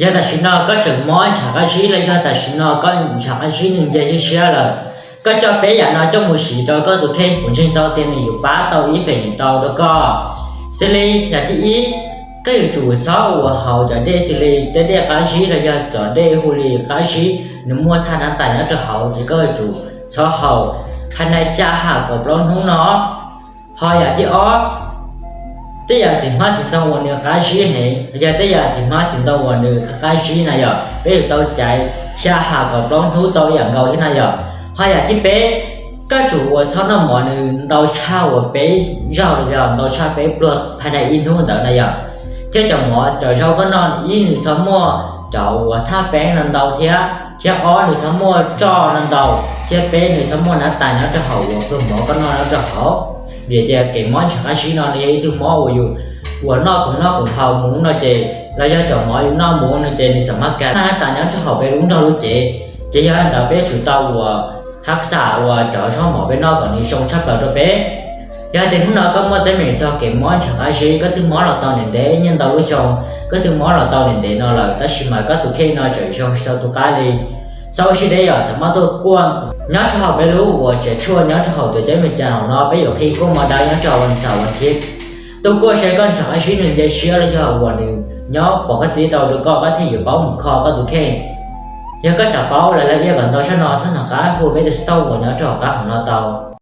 Yog tam sim no koj tseem mob ntshav qab zib los yog tam sim no koj ntshav qab zib nws nce siab siab lawm, koj coj peb yam no coj mus siv rau koj tus kheej, kuv ntseeg tau tias nws yuav pab tau ib feem tau rau koj. Xws li yam thib ib, koj yuav tsum txhob ua haus cov dej xws li tej dej qab zib los yog cov dej hu li qab zib, nws muaj thaj nab tais nyob rau hauv, ces koj yuav tsum txhob haus hais nais xya ham kaum plaub hnub no. Ho yam thib ob, tej yam txiv hmab txiv ntoo uas nws qab zib heev, yog tej yam txiv hmab txiv ntoo uas nws qab zib na yog peb yuav tau caiv xya ham kaum plaub hnub tau yam nkaus thiab na yog. Ho yam thib peb, koj tsum ua txhob noj mov nws ntau tshaj uas peb zaug los yog ntau tshaj peb pluag hais nais ib hnub ntawd na yog. Thiab cov mov cov zaub koj noj, ib nws txhob muaj cov uas thaj peeb no ntau thiab, thiab ob nws txhob muaj roj no ntau, thiab peb nws txhob muaj nab tais nyob rau hauv uas pluag mov koj noj nyob rau hauv. Vim tias kev mob ntshav qab zib no nws yog ib tug mob uas yus uas noj khoom noj khoom haus mus no ces los yog cov mov yus noj mus no ces nws xam mab kav nab tais nyob rau hauv peb lub nrog lub cev. Ces yog li ntawd peb yuav tsum tau ua hab xam uas rau zaub mov peb noj kom nws zoo tshaj plaws rau peb. Yog tias hnub no koj muaj teeb meem txog kev mob ntshav qab zib, koj twb mob los tau ntev ntev nyiaj ntau lub xyoo, koj twb mob los tau ntev ntev no lawm tab sis mas koj tus kheej no tseem zoo tsis tau tu qab li, txhob ua siab deb yom, xam mab tuaj kuaj nyob rau hauv peb lub uas tsev tshuaj nyob rau hauv tuam ceeb Amelikas no, peb yuav qhib kuaj mov dawb nyob rau hauv ntxhais uas thiab tuaj kuaj seb koj ntshav qab zib nws nce siab los yog uas nws nyob pom koj tib tau rau koj, koj thiaj yuav paub mus kho koj tus kheej. Yog koj xav paub lawv la iab kom ntau tshaj no txhob hnov qab hu peb tus xov tooj uas nyob rau hauv qab hauv no tau.